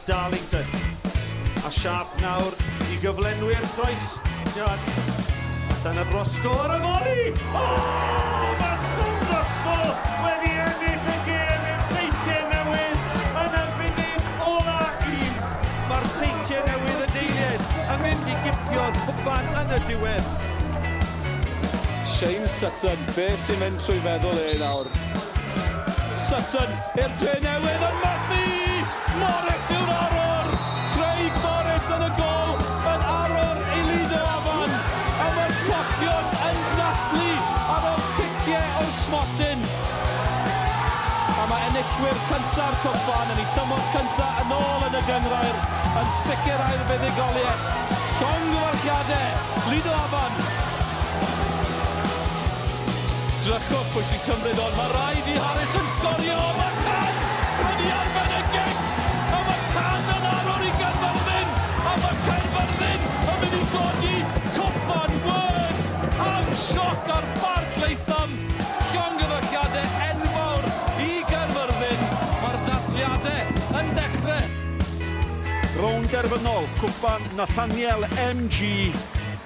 at Darlington. A Sharp nawr i gyflenwi'r croes. Allan y Roscoe ar y foli! O! Mae Sgwm Roscoe wedi ennill y gêm i'r Seintiau Newydd yn y funud ola un. Mae'r Seintiau Newydd y deiliaid yn mynd i gipio'r cwpan yn y diwedd. Shane Sutton, be sy'n mynd trwy feddwl e nawr? Sutton i'r Drenewydd yn methu! Morris yw'r arwr! Craig Morris yn y gol yn arwr i Lido Afan! A mae'r cochion yn dathlu ar ôl ciciau o'r smotyn. A mae enillwyr cynta'r cwpan yn eu tymor cynta yn ôl yn y gynghrair yn sicrhau'r fuddugoliaeth. Llongyfarchiadau, Lido Afan! Drychwch pwy sy'n cymryd hwn, mae rhaid i Harrison sgorio, mae Can wedi arfer y gic, a mae Can yn arwr i Gaerfyrddin, a mae Caerfyrddin yn mynd i godi cwpan Word am sioc ar Barc Latham, llongyfarchiadau enfawr i Gaerfyrddin, mae'r dathliadau yn dechrau. Rownd derfynol Cwpan Nathaniel MG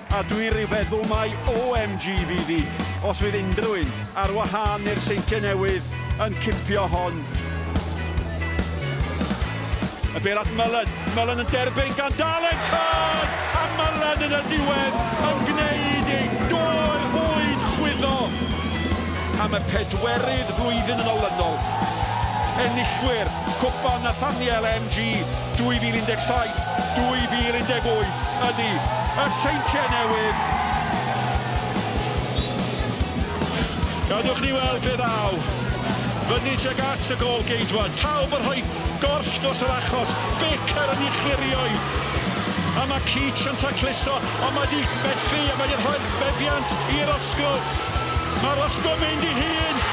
A dwi ryw feddwl mai OMG fydd hi, os fydd unrhyw un ar wahân i'r Seintiau Newydd yn cipio hon. Y bêl at Mullen, Mullen yn derbyn gan Darlington! A Mullen yn y diwedd yn gwneud ei doer fwyd chwyddo am y pedwerydd flwyddyn yn olynol. Enillwyr Cwpan Nathaniel MG 2017, 2018 ydy y Seintiau Newydd. Gadwch ni weld ble ddaw. Fyny tuag at y gôl geidwad. Pawb yn rhoi gorff dros yr achos. Baker yn ei chlirio i. A mae Keach yn tacluso, ond mae di methu a mae di rhoi'r meddiant i Roscoe. Mae Roscoe mynd i hun.